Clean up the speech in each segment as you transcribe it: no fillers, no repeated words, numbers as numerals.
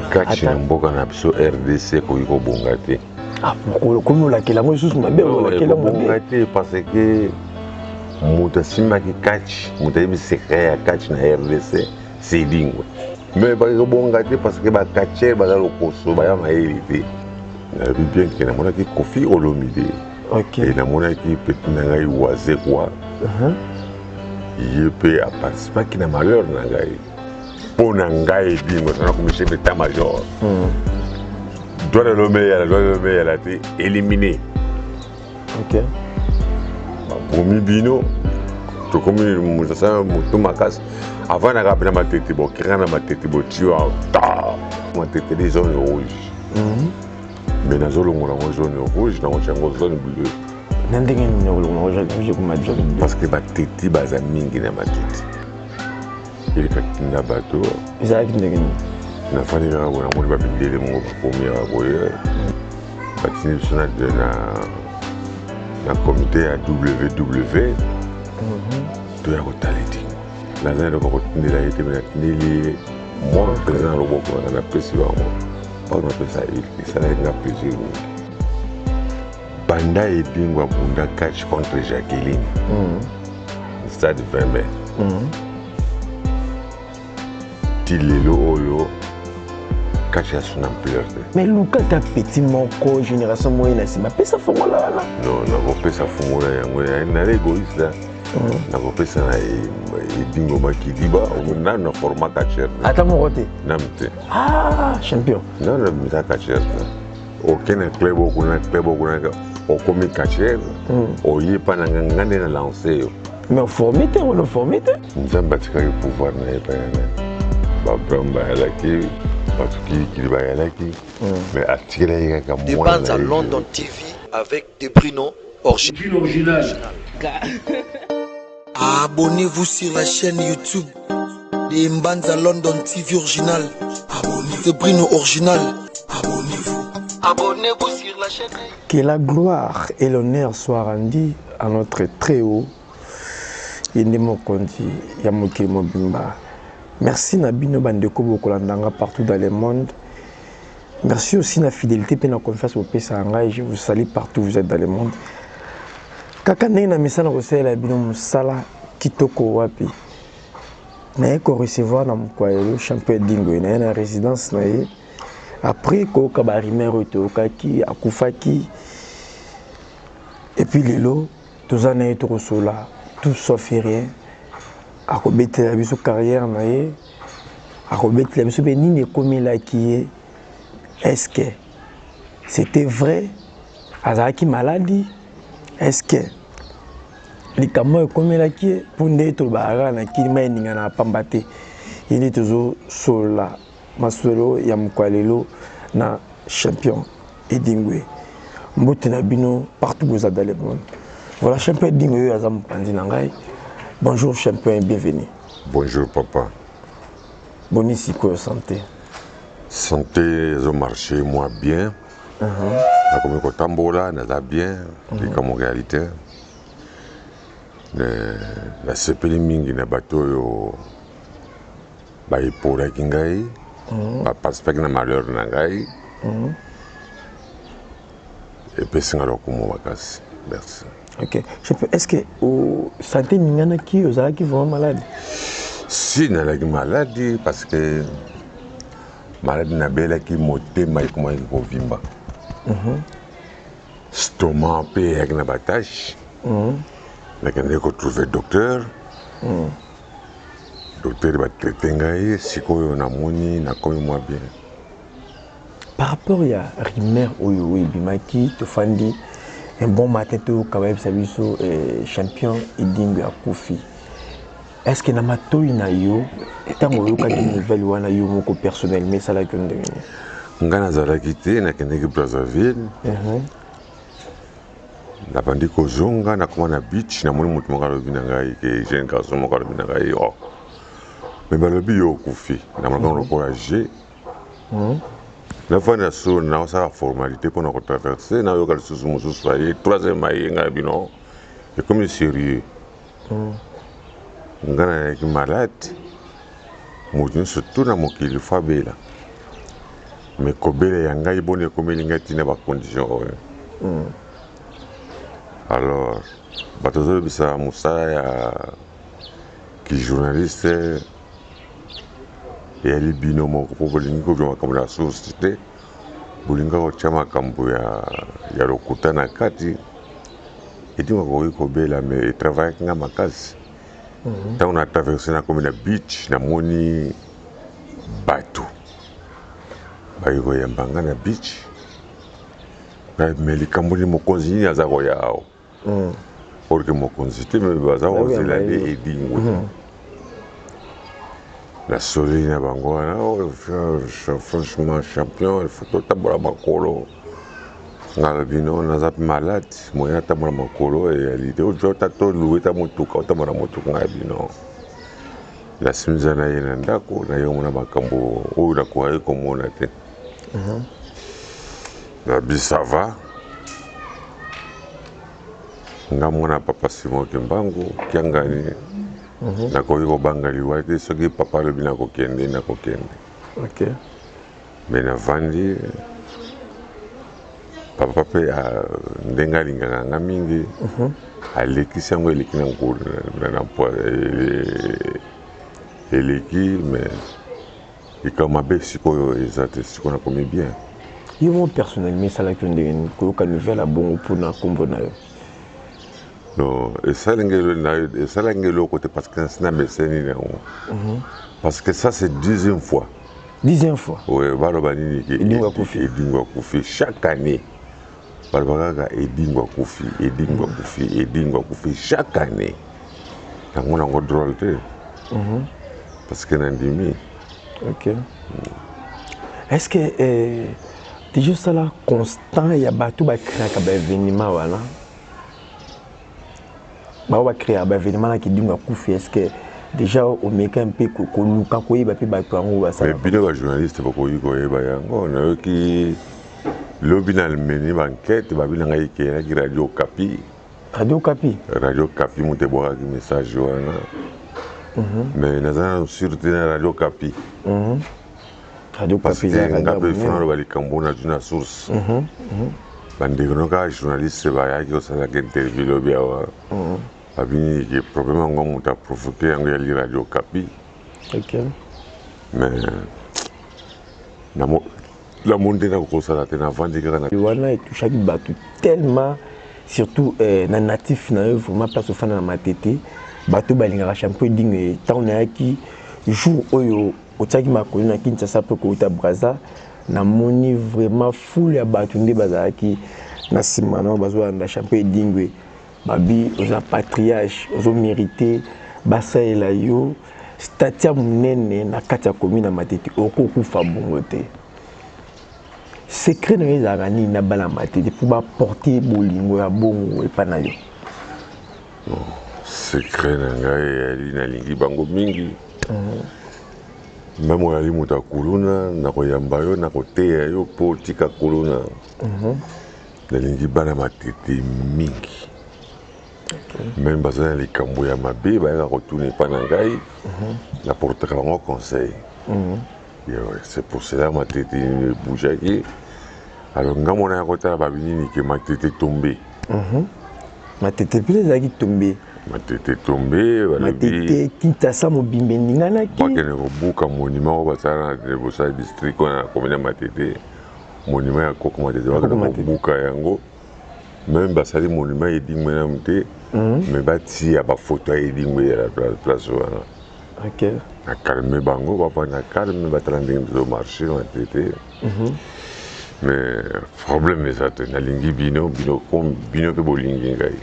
Kati na mboka na biso RDC ekoki kobonga te. Ah, okomi olakela yango lisusu mabe, olakela yango mabe te, parce que moto asimbaki catch, moto ayebi secret ya catch na RDC, c'est Edingwe. Mais bakobonga te parce que bacatcheurs baza lokoso, baya mayele te. Nalobi bien ke namonaki Koffi Olomide. E namonaki petit na ngai Wazekwa. Ye mpe aparticipaki na malheur na ngai. Mpo na ngai Edingwe azala komi chef d'état major. Droit de l'homme eyala, droit de l'homme eyala te, éliminé. Babomi bino, tokomi moto asala moto makasi avandaka mpe na matete, bokeka na matete, botiwa ta matete de zone rouge. Mais nazolongola yango zone rouge, nango yango zone bleue. Na ndenge nini olongola zone rouge ekoma zone bleue? Parce que bateti baza mingi na matete, elekaki na bato. Ezalaki ndenge nini? Nafandi kaka boye, namoni bamindele moko bakomi kaka boye, batindi biso na comité ya WW, toya kotala Edingwe. Naza eloko kotindela ye te, me natindeli ye mwa mpenza na loboko nanga, napesi bango mpo napesa. Esalaki nga plaisir mingi. Banda Edingwe abunda catch contre Jacqueline, stade 20 mai, ti lelo oyo catch ya suna ampleur te. Mais luka ata petit moko, génération moye na nsima, pesa fongola wana. Non, nakopesa fungola yango nala égoïste la. Nakopesa na Edingwe Makidiba, nanu na forma catcheur. Ata moko te? Nanu te. Ah, champion! Nanu nabimisa catcheur te. Oke na club, okuna club, okuna okomi catcheur, oye mpa na nga, nga nde na lance yo. Mais oforme te, wana oforme te. Nzambe atikaki pouvoir na ye epai ya nani? Babram bayalaki, bato kilikili bayalaki, mais atikelaki kaka mwana Debanza na ye. London TV avec Debrino Original. Abonnez-vous sur la chaîne YouTube de Mbanza London TV Original. Abonnez-vous. Bruno Original. Abonnez-vous. Abonnez-vous sur la chaîne. Que la gloire et l'honneur soient rendus à notre très haut. Ye nde mokonzi ya mokili mobimba. Merci na bino bandeko bokolandanga partout dans le monde. Merci aussi na fidélité mpe na confiance bopesaka ngai. Je vous salue partout vous êtes dans le monde. Kaka ndenge na misala kosalela bino mosala kitoko, wapi naye korecevoir na mokwa lelo champion Edingwe naye na résidence na ye, après koyoka barumeur oyo toyokaki akufaki. Et puis lelo toza na ye, tokosola tout sauf rien. Akobetela biso carrière na ye, akobetela biso mpe nini ekomelaki ye. Est-ce que c'était vrai azalaki maladi? Est-ce que likambo oyo ekomelaki ye? Mpo nde tolobaka kaka na kili mai eningana na pamba te. Ye nde tozosolola masolo ya mokwa lelo na champion Edingwe. Mbote na bino partout boza dans le monde. Voilà, champion Edingwe oyo aza mopanzi na ngai. Bonjour champion et bienvenue. Bonjour papa. Boni sikoyo santé? Santé ezomarche moi bien. Nakomi kotambola, naza bien. Likambo réalité, nasepeli mingi na bato oyo baepolaki ngai, baparticipaki na malheur na ngai. Epesi nga lokumu makasi, merci. Ok champion, est ce que santé eninganaki, ozalaki vraiment malade? Si, nalaki maladi, parce que maladi nabelaki, motema ekomaki kovimba, estomac mpe eyaki na batache. Nakendeki kotrouve docteur. Docteur batraite ngai, sikoyo namoni nakomi mwa bien. Par rapport ya rumeur oyo ebimaki, tofandi un bon matin, toyoka bayebisa biso champion Edingwe akufi. Est ce que na matoi na yo, ntango oyokaki nouvelle wana, yo moko personnellement esalaki yo ndenge nini? Ngai nazalaki te, nakendeki Brazzaville. Nabandi kozonga, nakoma na beach, namoni moto moko alobi na ngai ke, jeune garçon moko alobi na ngai: "Oh, me balobi yo okufi." Namonaka lokola je nafandi na so, naosala formalité mpona kotraverse, nayoka lisusu mosusu aye, troisième aye ngai bino, ekomi sérieux. Ngai nazalaki malade. Moto nyonso tu na mokili fo abela, me kobela ya ngai boni ekomeli ngai ntina bacondition oyo. Alors bato ozolobisa mosala ya kijournaliste eyali bino moko mpo bolingi kozwa makambo na source te, bolingi kotya makambo ya lokuta na kati. Edingwe akoki kobela, me etravayaki nga makasi. Ntango na traverse, nakomi na beach, namoni bato bayi koyamba nga na beach. Me likambo nini? Mokonzi nini aza koya awa? Or que mokonzi te, me baza kozela nde Edingwe. Nasoleli na bango wana: "Oh, franchement champion, il faut totambola makolo." Nga alobi: "No, naza mpe malade, moyen atambola makolo eyali te. Ozwa ota toluwe ta motuka, otambola motuka." Ngai bino nasimisa na ye na ndako na ye, omona makambo oyo nakokaki komona te. Nabi: "Ça va, nga mwana papa Simon Kimbangu Kiangani, nakoki kobanga liwa te. Soki papa alobi nakokende, nakokende." Me navandi, papa mpe ndenge alingaka nga mingi, alekisi yango, eleki na eleki, mais likambo mabe sikoyo eza te, sikoyo nakomi bien. Yo mo personnellement, esalaki yo ndenge nini koyoka nouvelle ya bongo mpona nkombo na yo? Non, esalangi eloko te, parce que nasi nameseni yango, parce que ça, c'est 10e fois. 10e fois? Oui, baloba nini ke Edingwe akufi. Edingwe akufi. Chaque année baloba kaka Edingwe akufi, Edingwe akufi, Edingwe akufi, chaque année. Yango nango drôle te, parce que nandimi. Ok, est ce que déjà osala constat ya bato bacréaka baévénement wana, bao bacréaka baévénement na Edingwe akufi? Est ce que déjà omeka mpe koluka koyeba mpe bato yango Mais basala? bino bajournaliste bakoki koyeba yango. Nayoki lobi na meni baenquête, babi na ngai kelaki Radio Kapi. Radio Kapi? Radio Kapi moto ebwakaki message wana, mais naza nano sûr te na Radio Kapi. Radio Parce Kapi que eza nga radio mpe monene. Fana loba likambo nazwi na source. Bandeko no kaka journaliste bayaki kosalaka interview lobi awa, babini ke problème yango, moto aprovoke yango yali Radio Kapi. Mais namoni te nakokosala te, navandi kaka na Wana etouchaki bato tellement, surtout na natif na yo, vraiment place ofanda na Matete, bato balingaka champion Edingwe. Ntango nayaki jour oyo otiaki makolo na Kinshasa mpe kouta Braza, namoni vraiment foule ya bato nde bazalaki na nsima na bazolanda champion Edingwe. Babi oza patriarche, ozomérite basalela yo statue ya monene na kati ya commune ya Matete. Okokufa bongo te. Secret na yo ezalaka nini na bana Matete mpo baporte bolingo ya bongo epa na yo? Secret na ngai eyali nalingi bango mingi. Même oyali moto ya kuluna, nakoyamba yo, nakoteya yo mpo otika kuluna. Nalingi bana Matete mingi. Même baza na likambo ya mabe, bayaka kotuna epa na ngai, naportaka bango conseil. C'est pour cela Matete ebougeaki. Alors nga mona ya kotala, babi nini ke Matete tombe. Matete mpe ezalaki tombe. Matete tombe, balobi. Matete, Kinshasa mobimba eninganaki. Bakende kobuka monument oyo basala na liboso ya district wana na commune ya Matete, monument ya Koko Matete. Bakende kobuka yango. Même basali monument Edingwe nanu te, mais batia bafoto ya Edingwe ya place wana. Na calme bango, bavanda calme, batala ndenge tozomarche Matete. Mais problème eza te, nalingi bino, bino bino mpe bolingi ngai.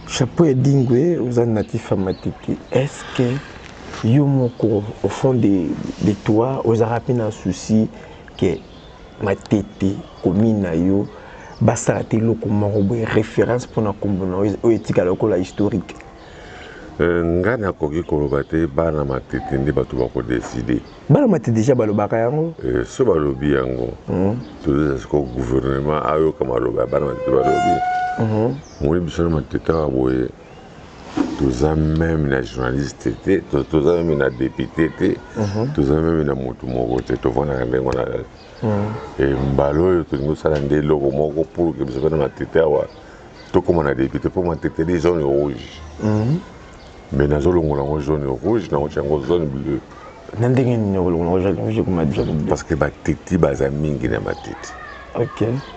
Chapeau Edingwe, oza natif ya Matete. Est ce que yo moko, au fond de toi, ozalaka mpe na souci ke Matete, commune na yo, basala te eloko moko boye, référence mpona nkombo na oyo etikala lokola historique? Ngai nakoki koloba te. Bana Matete nde bato bakodécider. Bana Matete déjà balobaka yango. So balobi yango, tozoza sikoyo gouvernement ayoka maloba ya bana Matete. Balobi moni biso na Matete awa boye, Toza meme na journaliste te, toza meme na député te, toza meme na motu moko te, tovandaka ndenge wana kaka. E mbala oyo tolingi osala nde eloko moko pour ke biso mpe na Matete awa tokóma na député, mpo Matete li zone rouge. Mais nazolongola yango zone rouge, nango yango zone bleue. Na ndenge nini okolongola zone rouge ekoma zone bleue? Parce que bateti baza mingi na Matete.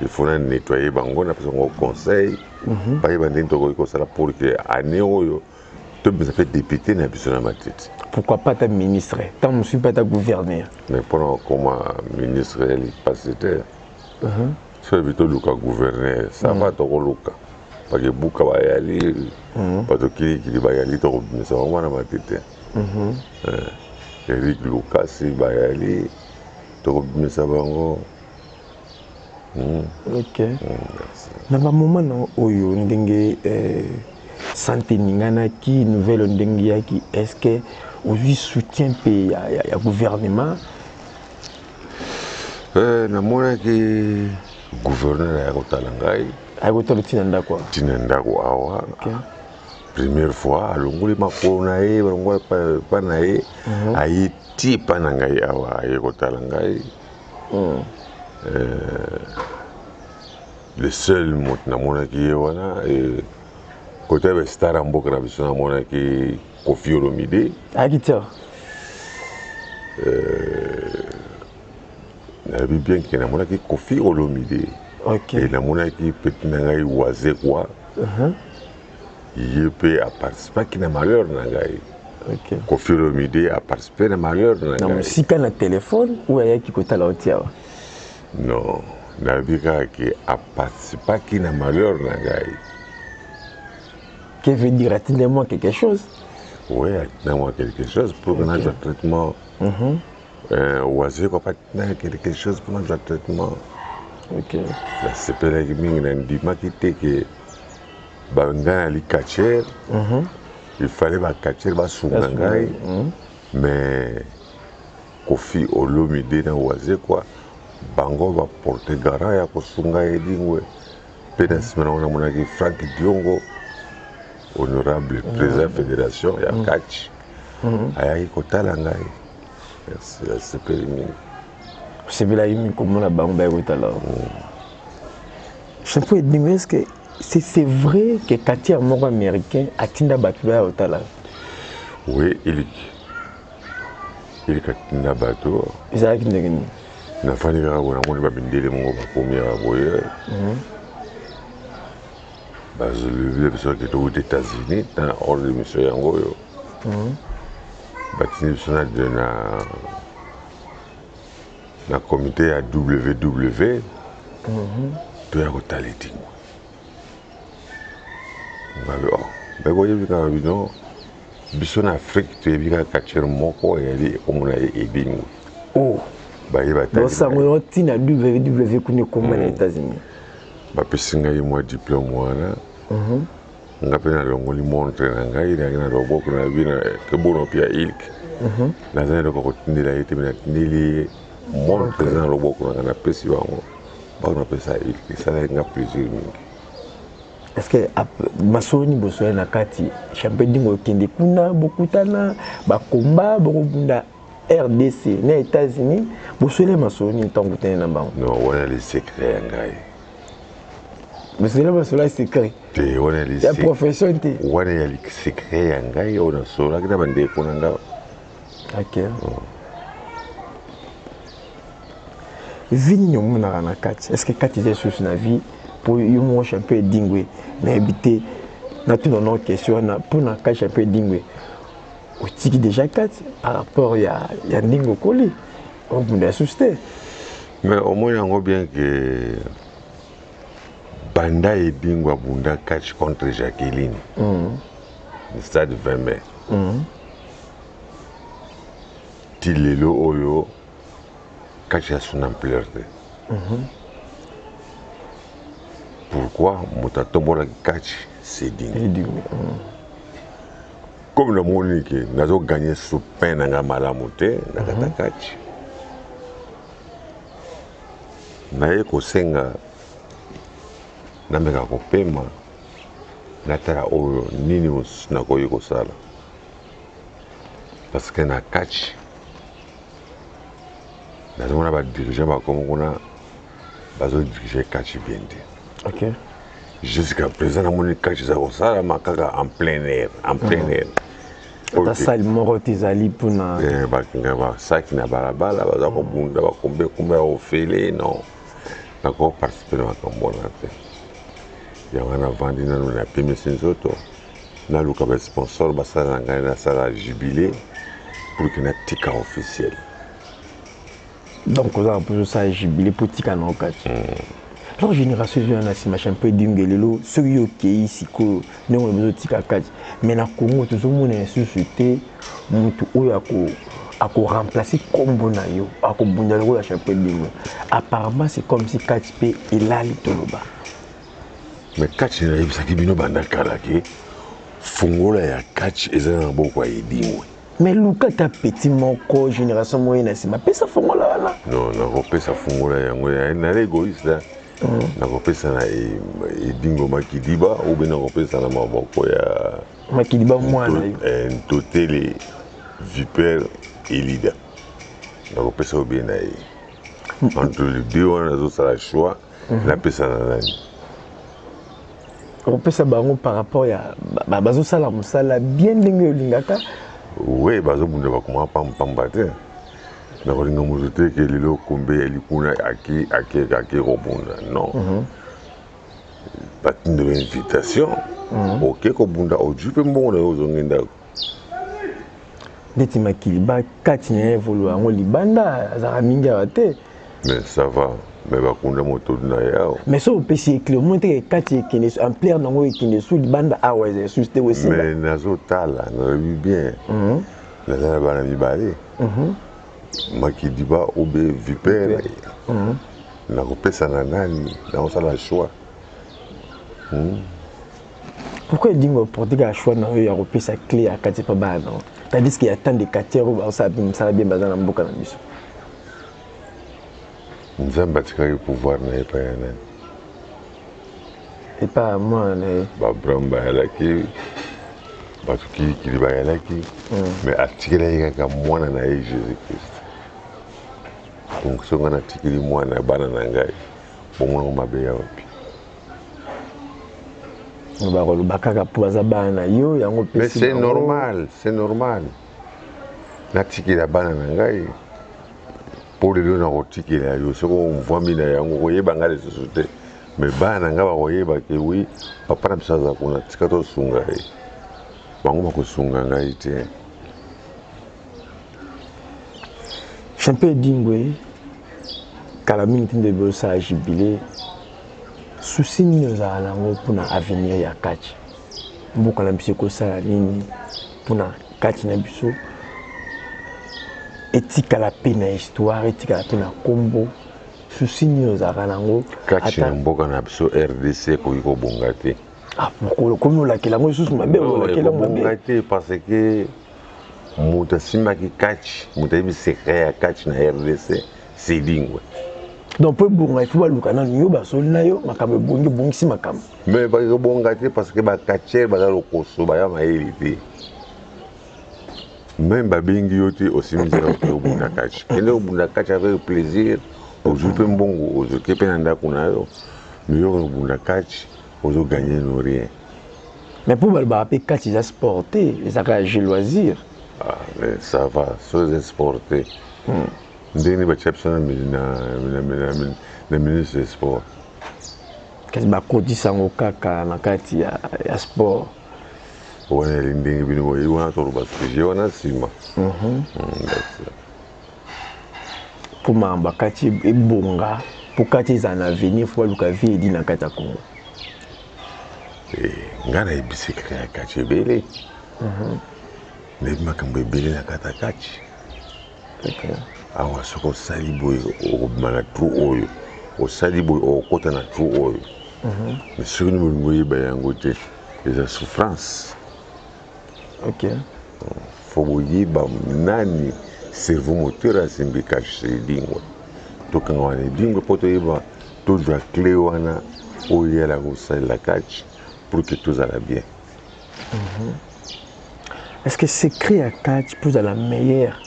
Il faut na nettoyer bango, napesa bango conseil, bayeba ndenge tokoki kosala pour que année oyo tobimisa mpe député na biso na Matete. Pourquoi pas ta ministre, ntango mosusu mpe ata gouverneur? Mais mpona kokoma ministre ya lipasi te. Soki toluka gouverneur, ça va, tokoluka bakebuka bayali, bato kilikili bayali, tokobimisa bango wana Matete. Eric Lukasi bayali, tokobimisa bango. Ok, na bamoment na oyo ndenge santé eninganaki, nouvelle ndenge yaki, est ce que ozwi soutien mpe ya gouvernement? Namonaki gouverneur aya kotala ngai. Aya kotala ntina ndako? Ntina ndako awa. Première fois alongoli makolo na ye, balongoli pa na ye, aye ti epa na ngai awa, aye kotala ngai. Le seul moto namonaki ye wana. Kote ya bastar ya mboka na biso, namonaki Kofi Olomide. Ayaki tia? Nayebi bien ke namonaki Kofi Olomide. E namonaki petit na ngai Wazekwa, ye mpe aparticipaki na malheur na ngai. Kofi Olomide aparticipe na malheur na na ngai. Mosika na telefone oyo ayaki kotala oti awa? Non, nayebi kaka ke aparticipaki na malheur na ngai. Que veut dire atindeli mwa quelque chose? Oui, atinda mwa quelque chose pour que nazwa traitement. Wazekwa atinda quelque chose pour nazwa traitement. Nasepelaki mingi, nandimaki te ke bangai nali catcheur, il fallait bacatcheur basunga ngai, mais Kofi Olomide na Wazekwa bango baporte garant ya kosunga Edingwe. Mpe na nsima nango namonaki Frank Diongo, honorable président fédération ya catch, ayaki kotala ngai. Merci, nasepeli mingi. Osepelaki mingi komona bango baye kotala. Champion Edingwe, est ce que c'est vrai que catcheur moko américain atinda bato baya kotala? Oui, iliki iliki atinda bato. Ezalaki ndenge nini? Nafandi kaka boye, namoni bamindele moko bakomi ya boye, bazolobi biso ake touti États-Unis na ordre de mission yango oyo batindi biso na comité ya WW, toya kotala Edingwe. Ngabi oh, mpe boyebi kaka bino, biso na Afrique toyebi kaka catcheur moko eyali ekomona ye Edingwe. Oh. Baye. Basango yo ntina WW kuna ekoma na États-Unis. Bapesi ngai mwa diplôme wana, nga mpe nalongoli montre na ngai nayaki na loboko na bino kebono mpe ya ilk. Naza na eloko kotindela ye te, me natindeli ye montre eza na loboko na ngai, napesi bango, bango napesa ilk. Esalaki nga plaisir mingi. Est ce que masolo nini bosoya na kati? Champion Edingwe, okende kuna, bokutana bakomba, bokobunda RDC na États-Unis, bosole masolo nini ntango okutani na bango? Non, wana le secret ya ngai. Bosole masolo ya secret? Te, wana ya profession te? Wana ya secret ya ngai oyo nasololaki na bandeko na nga. Ok, vie nini omonaka na kati? Est ce que kati eza lisusu na vie mpo yo moko champion Edingwe? Nayebi te, natuna no question wana mpona ka champion Edingwe, otiki déjà kati par rapport ya ndenge okoli, obunda lisusu te? Mais omoni yango bien ke banda Edingwe abunda catch contre Jacqueline, stade 20 mai, ti lelo oyo catch ya son ampleur te. Pourquoi? Moto atombolaki catch, c'est Edingwe. Edingwe. Comme namoni ke nazoganye soupin na ngai malamu te na kata catch, naye kosenga nameka kopema. Natala oyo nini mosusu nakoki kosala, parce que na catch nazomona badirigeant bakomi kuna, bazodirige catch bien te. Jusqu'à présent namoni catch eza kosalama kaka en plein air, en plein air. Ata salle moko te ezali mpona. Bakinga basaki na balabala, baza kobunda bakombe kombe ya ofele. Non, nakoparticipe na makambo wana te. Yango navandi nano, napemisi nzoto, naluka basponsor basala na ngai, nasala jubilé pour que natika officiel. Donc oza na mposa osala jubilé mpo tika na okati. Alors génération ezoya na nsima, Champion Edingwe, lelo soki yo okei sikoyo, ndenge olobi ozotika kati, mais na Congo tozomona lisusu te motu oyo akoremplace nkombo na yo, akobunda lokola Champion Edingwe. Apparemment c'est comme si kati mpe elali, toloba. Mais catch, nayebisaki bino banda kala ke fungola ya catch eza na maboko ya Edingwe. Mais luka ata petit moko, génération moye na nsima, pesa fongola wana. Non, nakopesa fungola yango nala égoïste, nakopesa na Edingwe Makidiba ou bien nakopesa na maboko ya Makidiba mwana yo. Ntotele Viper Elida, nakopesa obe na ye. Entre les deux wana nazosala choix, napesa na nani? Okopesa bango par rapport ya bazosala mosala bien ndenge olingaka. We bazobunda, bakoma pambapamba te. Nakolinga moto te ke lelo kombe yali kuna, ake ake ake kobunda. Non, batindela invitation, oke kobunda, ozwi mpe mbongo na yo, ozongi ndako. Neti makili bakati na ye, evolu yango libanda, azalaka mingi awa te. Mais ça va, mais bakunda moto na ye awa. Mais so opesi ye clé, omoni teke kati ekende ampleur nango, ekende su libanda awa, eza lisusu te kosimba. Mais nazotala, nalobi bien, naza na bana mibale, Makidiba obe Viper, nakopesa na nani? Nakosala choix. Pourquoi Edingwe oporte kaka choix na oyo ya kopesa clé ya kati mpa bana nango, tandis que ya tant de quartier oyo bazosala mpe mosala bien, baza na mboka na biso? Nzambe atikaki pouvoir na ye epai ya nani? Epai ya mwana na ye. Baabraham bayalaki, bato kilikili bayalaki, mais atikelaki kaka mwana na ye Jésus Christ. Donc soki ngai natikeli mwana, bana na ngai, bomonango mabe ya wapi? Bakoloba kaka mpo baza bana na yo, yango. Mais c'est normal, c'est normal natikela bana na ngai, mpo lelo nakotikela yo, soki omvwami na yango, koyeba ngai lisusu te, mais bana na ngai bakoyeba ke oui, papa na biso aza kuna, tika tosunga ye. Bango bakosunga ngai te. Champion Edingwe, kala mingi te nde bosala jubilé. Souci nini ozala nango mpona avenir ya catch? Mboka na biso ekosala nini mpona catch na biso etikala mpe na histoire, etikala mpe na nkombo? Souci nini ozalaka nango? Catch na mboka na biso RDC ekoki kobonga te. Ah, pourquoi okomi olakela yango lisusu mabe? Olakela yango mabe te, parce que moto asimbaki catch, moto ayebi secret ya catch na RDC, c'est Edingwe. Donc mpo ebonga, il faut baluka nanu yo, basoli na yo, makambo ebongi, ebongisi makambo. Mais bakobonga te, parce que bacatcheurs baza lokoso, baya mayele te. Même babengi yo te, osimbi nzela, oke obunda catch. Kende obunda catch avec plaisir, ozwi mpe mbongo, ozoke mpe na ndako na yo. Mais yo obunda catch, ozoganye no rien. Mais mpo balobaka mpe catch eza sport te, ezalaka jeu loisir. Ah, mais ça va, so eza sport te, ndenge nini batia biso na ministre de sport? Kasi bakotisa yango kaka na kati ya sport. Wana eli ndenge bino boyebi wana, toloba sujet wana nsima. Mpo makambo ya catch ebonga, mpo catch ezala na avenir, faut baluka vie edi na kati ya Congo. Ngai nayebi secret ya catch ebele, nayebi makambo ebele na kati ya catch. Awa soki osali boye, okobima na trou oyo, osali boye, okokɔta na trou oyo. Mais soki ni bolingo oyeba yango te, eza souffrance. Faut boyeba nani cerveau moteur asimbi catch, Edingwe. Tokanga wana Edingwe mpo toyeba, tozwa clé wana oyo eyala kosalela catch. Pour que tozala bien. Est-ce que secret ya catch mpo ozala meilleur,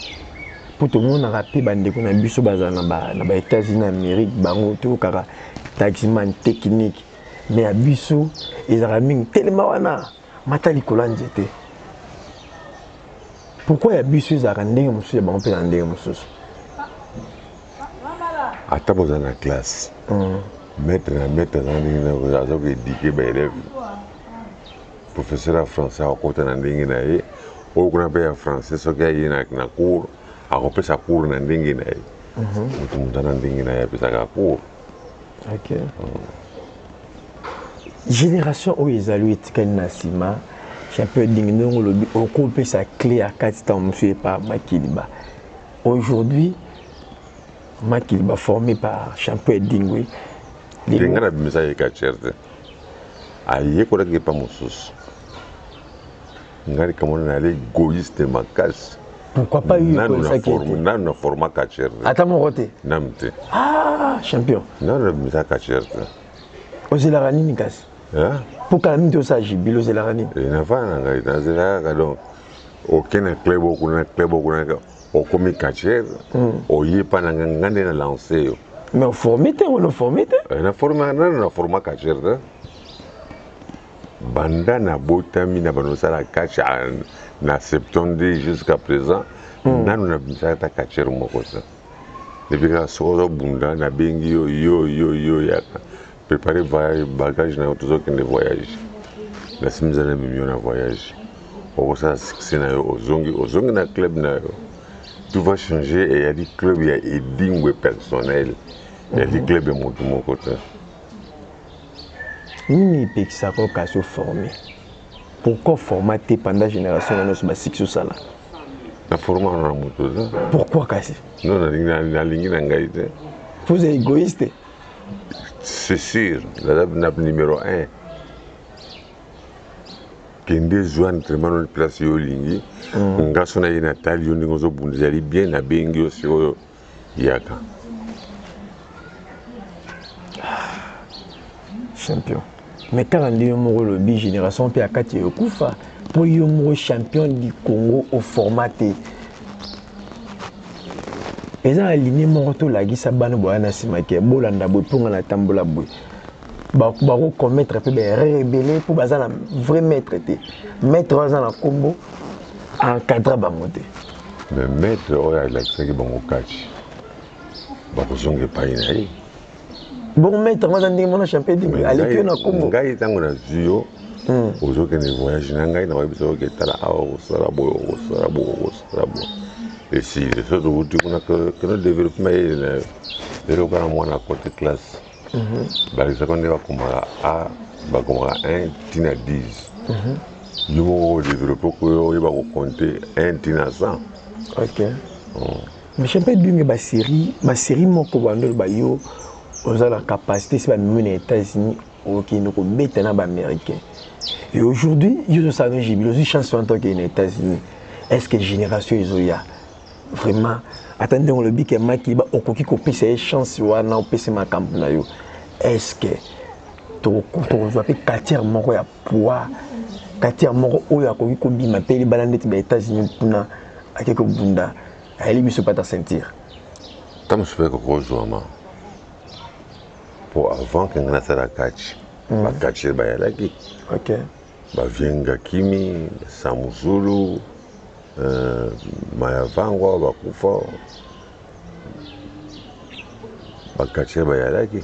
mpo tomonaka mpe bandeko na biso bazala na ba États-Unis, Amérique, bango toyokaka taximan technique, mais ya biso ezalaka mingi telema wana, mata likolo ya nzete. Pourquoi ya biso ezalaka ndenge mosusu, ya bango mpe na ndenge mosusu? Ata boza na classe, maître na maître aza ndenge aza koéduquer baélève. Professeur ya français akokota na ndenge na ye, oyo kuna mpe ya français, soki aye na cours, akopesa cours na ndenge na ye. Moto moto na ndenge na ye apesaka cours. Ok, génération oyo ezali etikali na nsima, champion Edingwe, ndenge olobi, okopesa clé ya kati ntango mosusu epa Makiliba. Aujourd'hui Makiliba formé par champion Edingwe. Te, ngai nabimisa ye catcheur te, ayekolaki epa mosusu. Ngai likambo wana, nayali égoïste makasi. Pourquoi pas yo? Nanu na ekolisaki forme ete nanu na forma catcheur te. Ata moko te? Nanu te. Ah, champion! Nanu nabimisa catcheur te. Ozelaka nini kasi? Hein? Mpo kala mingi tosala jubilé, ozelaka nini? Nafana na ngai, nazela kaka. Donc oke na club okuna, club okuna, okomi catcheur, oye mpa na ngai, ngai nde na lance yo. Mais oforme te, wana oforme te. Na forma, nanu na forma catcheur te. Banda nabotami na bando osala catch na 72 jusqu'à présent, nanu nabimisaka ata catcheur moko te. Depuis kaka soki ozobunda, nabengi yo, yo yo yo, yaka, prépare voyage, bagage na yo, tozokende voyage. Nasimisa, namemi yo na voyage, okosala succès na yo, ozongi, ozongi na club na yo, tout va changer. Eyali club ya Edingwe personnel, eyali club ya motu moko te. Nini epekisaka kasi oforme? Pourquoi forma te pendant génération na nyonso basiki osala? Na forma na moto te. Pourquoi kasi? Non, nalingi na ngai te. Vous êtes égoïste. C'est sûr, naza na numéro 1. Kende zwa entraînement no place yo olingi. Nga so na ye, natali yo ndenge ozobunda, ezali bien, nabengi yo sikoyo, yaka. Champion, mais kaka nde yo moko olobi, génération mpe ya kati ekufa mpo yo moko champion du Congo oforma te. Eza na ligne moko tolakisa bana boya na nsima ke bolanda boye, mpo nga natambola boye. Bakocommettre mpe baerreur ebele mpo baza na vrai maître te. Maître oyo aza na nkombo encadre bango te. Mais maître oyo alakisaki bango catch, bakozonga epai na ye. Bon, maître ngo aza ndenge mona champion Mais aleki yo na nkombo. Ngai ntango nazwi yo, ozokende voyage na ngai, nakoyebisa oke, tala awa, okosala boye, okosala boye, okosala boye, esili. So tokuti kuna, keno développement yele na yo. Lelo kaka mwana côté classe, balakisaka nde bakomaka a, bakomaka 1 ntina 10. Yo moko odéveloppe, oyeba kocompter 1 ntina 100. Ok, mais champion Edingwe, basérie, basérie moko bando oloba yo oza na capacité, si bamemi na États-Unis, okende kobeta na baaméricain. Et aujourd'hui yo ozosala no jubilé, ozwi chance wana tokende na États-Unis. Est ce que génération ezoya vraiment, ata ndenge olobi ke Makiliba okoki kopesa ye chance wana, opesi makambo na yo, est ce que tokozwa mpe quartier moko ya poids, quartier moko oyo akoki kobima mpe libala ndeti ba États-Unis kuna, ake kobunda, ayeli biso pata ceinture? Ntango mosusu mpe kokozwama, mpo avant ke ngai nasala catch, bacatcheurs bayalaki. Bavienga Kimi, Samuzulu, Mayavangwa, bakufa. Bacatcheurs bayalaki.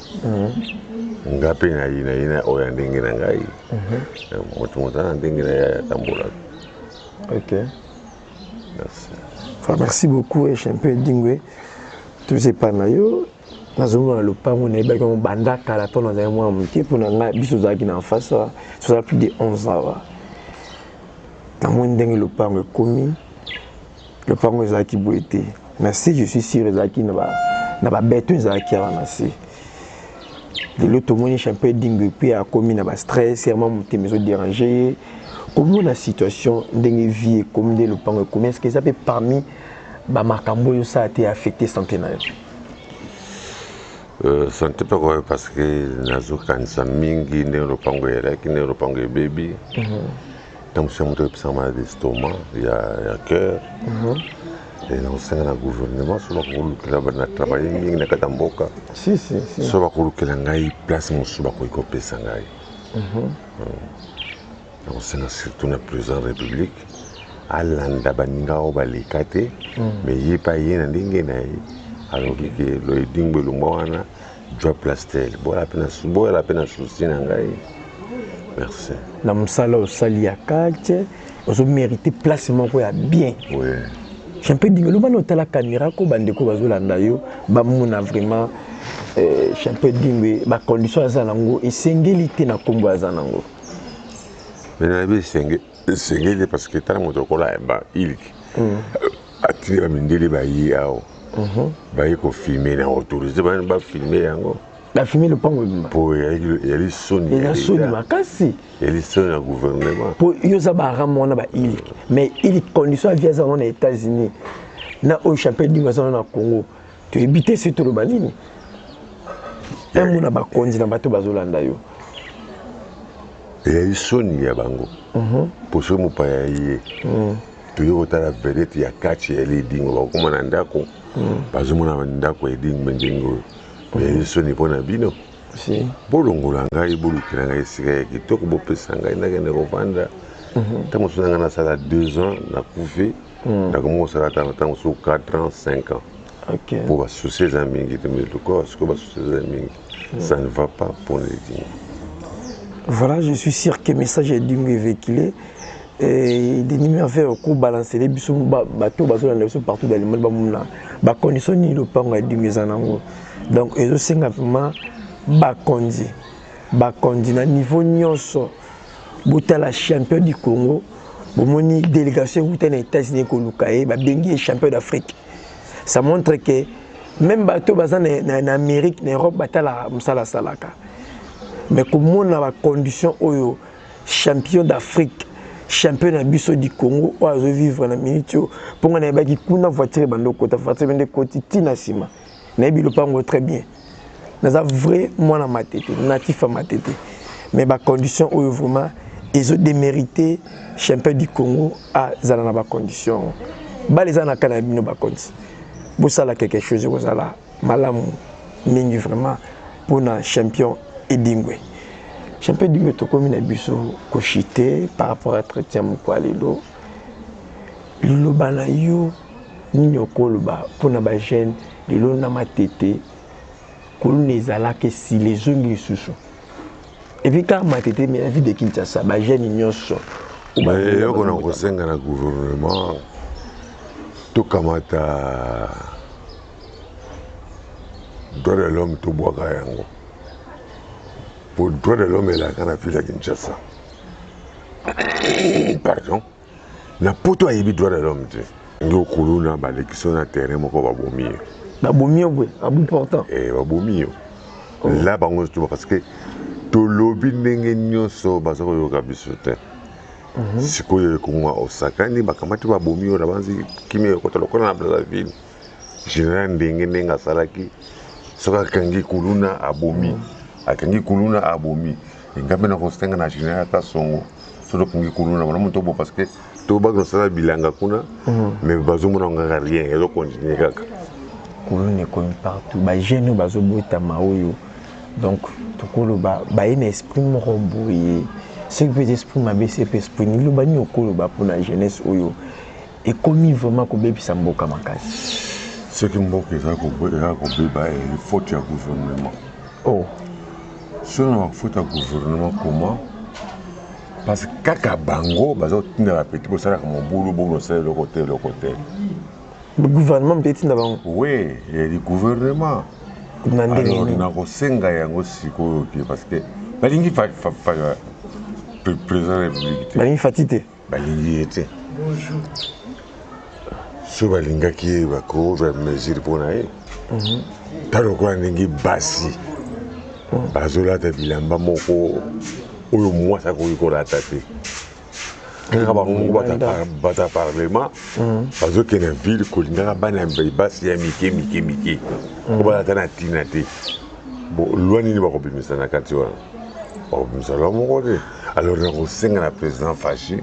Nga mpe nayi na oyo ya ndenge na ngai. Moto moto aza na ndenge na ye atambolaka. Merci. Enfin, merci beaucoup, champion Edingwe. Tozepa na yo, nazomona lopango, nayebaki yango banda kala to nazali mwana moke. Mpo na ngai, biso ozalaki na face awa, tozala plus de 11 awa. Namoni ndenge lopango ekomi. Lopango ezalaki boye te. Na se, je suis sûr, ezalaki na babéton ezalaki awa na se. Lelo tomoni champion Edingwe mpe akomi na bastress, serment, motema ezodérange ye komona situation ndenge vie ekomi, nde lopango ekomi. Est-ce eza mpe parmi bamakambo oyo osala te affecte santé na yo? Santé mpe koyo parce que nazokanisa mingi ndenge lopango eyalaki, ndenge lopango ebebi. Ntango mosusu ya moto ayebisaka malade estomac ya cœur. Nakosenga na gouvernement so bakolukela, na travaille mingi na kati ya mboka. Si, si, si. So bakolukela ngai place mosusu bakoki kopesa ngai. Nakosenga surtout na président de République alanda baninga oyo baleka te, mais ye mpe aye na ndenge na ye, alobi ke Edingwe elongwa wana, jwa place tel, boyala mpe na souci na ngai. Merci. Na mosala osali ya quartier, ozomérite place moko ya bien. Oui. Champion Edingwe, loba na otala caméra ko bandeko bazolanda yo bamona vraiment Champion Edingwe, bacondition aza nango esengeli te na nkombo aza nango. Mais nayebi esengeli parce que tala, moto okola ba ilke atindi bamindele baye awa, baye kofilme na autorisé bani bafilme yango. Bafilme lopango ebima. Mpo eyali soni. Eza soni makasi. Eyali soni na gouvernement. Mpo yo oza barame wana ba ilike, mais ilike condition ya vie aza wana na États-Unis na oyo Champion Edingwe aza wana na Congo, toyebi te soki toloba nini. Emona bakonzi na bato bazolanda yo. Eyali soni ya bango, mpo soki mopaya ye toye kotala vedette ya kati ya Edingwe, bakokóma na ndako, bazomona ndako ya Edingwe ndenge oyo, eyali soni mpo na bino. Si. Bolongola ngai, bolukela ngai esika ya kitoko, bopesa ngai nakende kovanda. Ntango mosusu na ngai nasala 2 ans, nakufi, nakomi kosala ntango mosusu 4 ans, 5 ans. Mpo basouci eza mingi te, mais lokola sikoyo basouci eza mingi, ça ne va pas pour Edingwe. Voilà, je suis sûr que message Edingwe véhiculé. Et Denis Merveille kobalancer biso bato bazolanda biso partout dans le monde, bamona bacondition nini lopango ya Edingwe eza nango. Donc ezosenga vraiment bakonzi, bakonzi na niveau nyonso, botala champion du Congo. Bomoni délégation ekuta na États-Unis koluka ye, babengi ye champion d'Afrique. Ça montre que même bato baza na Amérique, na Europe, batalaka mosala asalaka. Mais komona bacondition oyo champion d'Afrique, champion na biso du Congo oyo azovivre na minute oyo, mpo nga nayebaki kuna voiture ebanda okota, voiture ebanda ekoti ntina nsima. Nayebi lopango très bien, naza vrai mwana Matete, natif ya Matete, mais bacondition oyo vraiment ezodémérité champion du Congo azala na bacondition yango. Bala eza na ka na bino bakonzi, bosala quelque chose ekozala malamu mingi vraiment mpona champion Edingwe. Champion Edingwe, tokomi na biso kochuter par rapport à entretien moko ya lelo. Liloba na yo nini okoloba mpona bajeune lelo na Matete? Koluna ezalaka, esili, ezongi lisusu. Et puis kaka Matete, mais la ville de Kinshasa, bajeune nyonso. Eloko na kosenga na gouvernement, tokamata droit de l'homme, tobwaka yango, po droit de l'homme elaka na ville ya Kinshasa. Pardon, na poto ayebi droit de l'homme te. Nge okuluna, balekisi yo na terrain moko, babomi yo. Babomi yo boye à bout portant. Babomi yo la bango nyonso, parce que tolobi ndenge nyonso, baza koyoka biso te. Sikoyo ekomwa osakani, bakamati, babomi yo na banzi, kimia ekota lokola na Brazzaville. Général ndenge ndenge asalaki, soki akangi kuluna abomi, akangi kuluna abomi. Nga mpe na kosenga na général Kasongo, soki okangi kuluna wana moto bo, parce que tobaki kosala bilanga kuna, mais bazomona kaka rien, ezocontinue kaka. Kuluna ekomi partout, bajeune oyo bazobotama oyo, donc tokoloba baye na esprit moko boye, soki mpe eza esprit mabe, se mpe esprit nini. Loba nini okoloba mpona jeunesse oyo ekomi vraiment kobebisa mboka makasi? Soki mboka eza kobeba, ezali faute ya gouvernement. Oh. Soki na bafaute ya gouvernement, comment? Parce que kaka bango baza kotinda bapeti, bosalaka mobulu, bongo osala eloko te, eloko te. Gouvernement mpe etinda bango? Oui, ezali gouvernement. Na ndenge Alors nini? Nakosenga yango sikoyo te, parce que balingi président ya République te. Balingi Fatshi te. Balingi ye te. So balingaki ye, bakozwa mesure mpo na ye. Ta lokola ndenge basi bazolata bilamba moko oyo mwasi akoki kolata te, kaka bango moko bato ya parlement bazokende ville kolingaka bana basi ya mike mike mike po balata na ntina te. Bon, loi nini bakobimisa na kati wana? Bakobimisa loi moko te. Alors nakosenga na président Fashi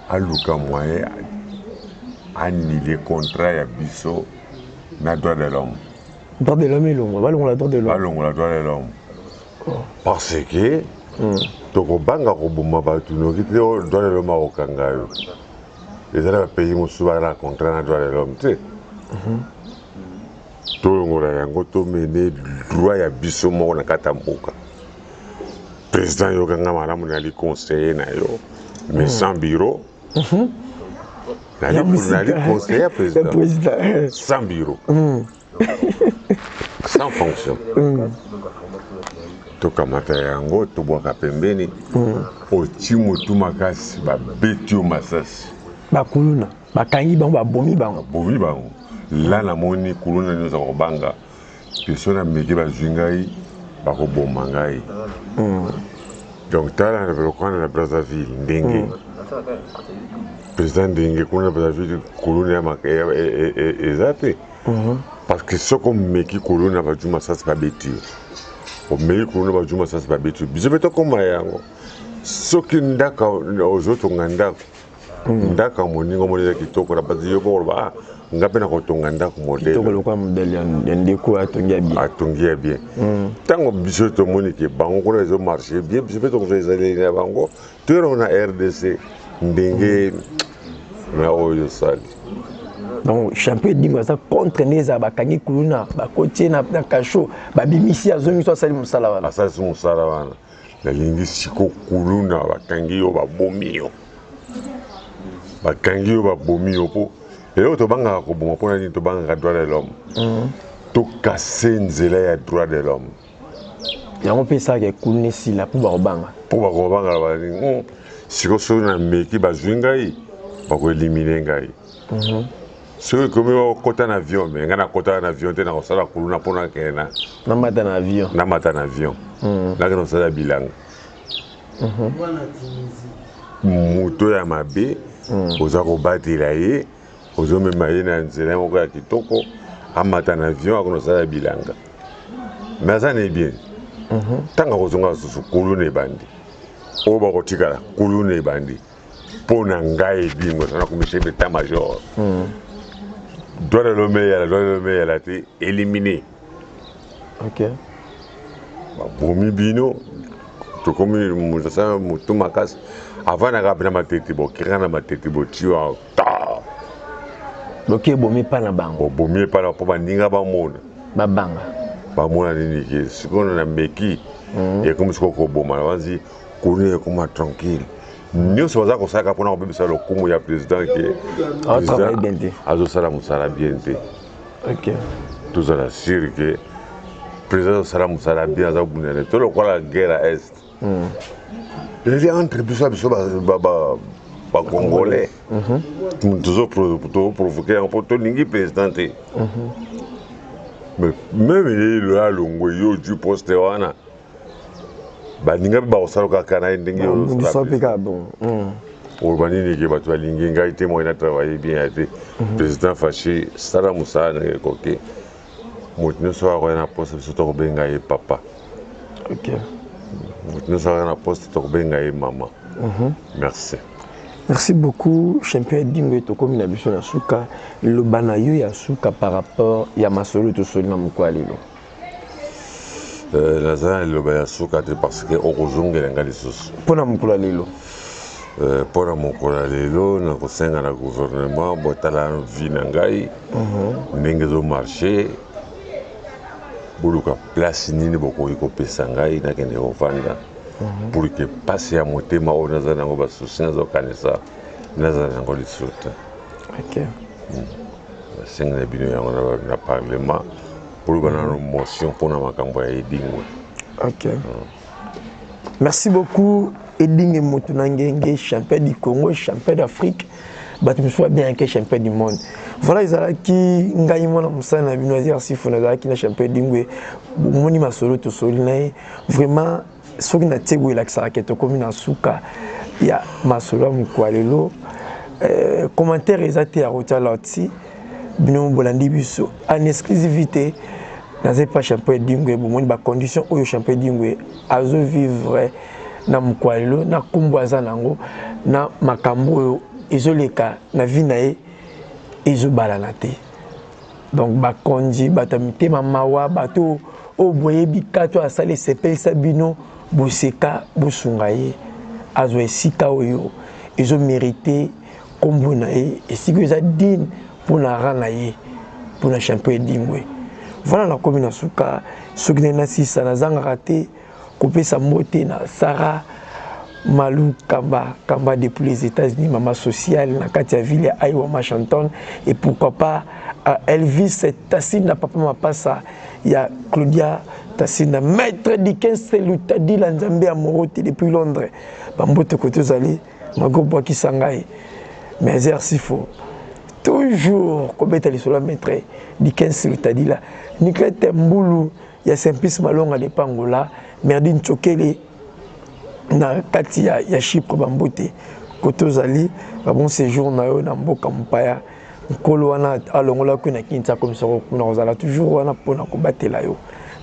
aluka moyen annuler contrat ya biso na droit de l'homme. Droit de l'homme elongwa, balongola droit de l'homme. Balongola droit de l'homme. Parce que tokobanga koboma bato noki te oyo droit de l'homme akokanga yo. Eza na bapays mosusu baza na contrat na droit de l'homme te. Tolongola yango, tomene droit ya biso moko na kati ya mboka. Président, yokanga malamu, nali conseiller na yo, mais sans bureau. Nali conseiller ya président. Président. Sans bureau, sans fonction. Tokamata yango, tobwaka pembeni. Oti motu makasi, babeti yo masasi. Bakuluna bakangi bango, babomi bango. Babomi bango. La namoni kuluna nyonso akobanga biso na meki, bazwi ngai, bakoboma ngai. Donc tala lokola na Brazzaville, ndenge président, ndenge kuna na Brazzaville kuluna eza te, parce que soki omeki kuluna, bazwi masasi, babeti yo. Omeki kuluna, bazwi masasi, babeti yo. Biso mpe tokóma yango. Soki ndako ozotonga, ndako, ndako ya moninga omoni eza kitoko, na basi yo mpo koloba: "Ah, nga mpe nakotonga ndako modèle." Kitoko lokola modèle ya ndeko atongi ya bien. Atongi ya bien. Ntango biso tomoni ke bango kuna ezomarche bien, biso mpe tokozwa ezaleli na bango, toyerango na RDC ndenge na oyo osali. Donc champion Edingwe aza contre nde ezala bakangi kuluna, bakotie na cachot, babimisi, azongi so, asali mosala wana. Asalisi mosala wana. Nalingi siko kuluna bakangi yo, babomi yo, bakangi yo, babomi yo, mpo eloko tobangaka koboma mpona nini? Tobangaka droit de l'homme. Tokase nzela ya droit de l'homme. Yango mpe esalaka ekuluna esila, mpo bakobanga. Mpo bakobangaka balingi siko soki na meki, bazwi ngai, bakoéliminer ngai. Soki ekomi okota na avion, mais ngai nakotaka na avion te, nakosala kuluna mpo nakende na Namata na avion. Namata na avion, nakende kosala bilanga. Moto ya mabe, oza kobatela ye, ozomema ye na nzela moko ya kitoko, amata na avion, akende kosala bilanga, mais aza na ye bien. Ntango akozonga lisusu, kuluna ebandi. Oyo bakotikala, kuluna ebandi. Mpo na ngai Edingwe, eza nakomi chef d'état major, droit de l'homme eyala, droit de l'homme eyala te, éliminé. Babomi bino. Tokomi moto asala motu makasi, avandaka mpe na Matete, bokiraka na Matete, botiwa ta. Boki ebomi epa na bango. Bobomi epa na mpo baninga bamona. Babanga. Bamona nini ke sikoyo na meki ekomi sikoyo koboma na banzi. Kuna ekoma tranquille. Nyonso baza kosalaka mpona kobebisa lokumu ya président ke Aotravaille bien te. Azosala mosala bien te. Tozala sûr ke président azosala mosala bien, aza kobundana to lokola guerre ya Est ezali entre biso ya biso bacongolais. Tozoprovoquer yango mpo tolingi président te. Mais même ye lo alongwe, yo ozwi poste wana, baninga mpe bakosala kaka na ye ndenge oyo biso osala. Mpe kaka bon. Oloba nini ke bato balingi ngai te, moi na travaille bien ya te. Président Fashi, sala mosala ndenge ekoki. Moto nyonso akoya na poste, biso tokobenga ye papa. Moto nyonso akoya na poste, tokobenga ye mama. Merci. Merci beaucoup, champion Edingwe. Tokomi na biso na suka. Loba na yo ya suka par rapport ya masolo tosoli na mokolo ya lelo. Naza na liloba ya suka te, parce que okozongela ngai lisusu. Mpo na mokolo ya lelo. Mpo na mokolo ya lelo, nakosenga na gouvernement botala vie na ngai ndenge ezomarche, boluka place nini bokoki kopesa ngai nakende kovanda, pour que pasi ya motema oyo naza nango, basusi nazokanisa, nazala nango lisusu te. Nasengi na bino yango na parlement, boluka nano motion mpona makambo ya Edingwe. Ok, merci beaucoup, Edingwe moto na ngenge, champion du Congo, champion d'Afrique, bato mosusu babengaki champion du monde. Voilà, ezalaki ngai mwana mosala na bino Azir Sifu, nazalaki na champion Edingwe. Bomoni masolo tosoli na ye. Vraiment, soki natie boye, elakisaka ke tokómi na suka ya masolo ya mokolo ya lelo. Commentaire eza te ya kotia loti. Bino bolandi biso en exclusivité. Naza epa Champion Edingwe, bomoni ba conditions oyo Champion Edingwe azo vivre na mokwa lelo, na nkombo aza nango, na makambo oyo ezoleka na vie na ye ezobalana te. Donc bakonzi, bato ya mitema mawa, bato oyo boyebi kato asali esepelisa bino, boseka, bosunga ye azwa esika oyo ezo merite nkombo na ye, esika oyo eza digne mpo na rang na ye, mpo na Champion Edingwe. Voilà, nakomi na suka. Soki ndenge nasisa, nazangaka te kopesa mbote na Sarah Malou Kamba Kamba depuis les États-Unis, mama sociale na kati ya ville ya Iowa Washington, et pourquoi pas à Elvis Tassinda, papa mapasa ya Claudia Tassinda, maître Dickens Lutadila Nzambe ya Morote depuis Londres. Bambote kote ozali magroupe bwakisa ngai mais Sifo toujours kobeta lisolo ya maître Dickens Lutadila, Niclette Mbulu ya Simplice Malonga de Pangola, Merdi Ntsokele na kati ya Chypre, bambote kote ozali, ba bon séjour na yo na mboka mopaya. Nkolo wana alongolaki na Kinshasa komisoko kuna, kozala toujours wana mpona kobatela yo.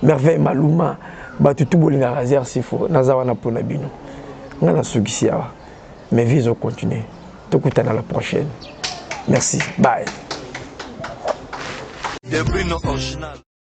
Merveille Maluma, bato tu bolingaka Zer Sifo, naza wana mpona bino. Nga nasukisi awa, mais vie ezocontinue. Tokutana la prochaine. Merci, bye. De Bruno original.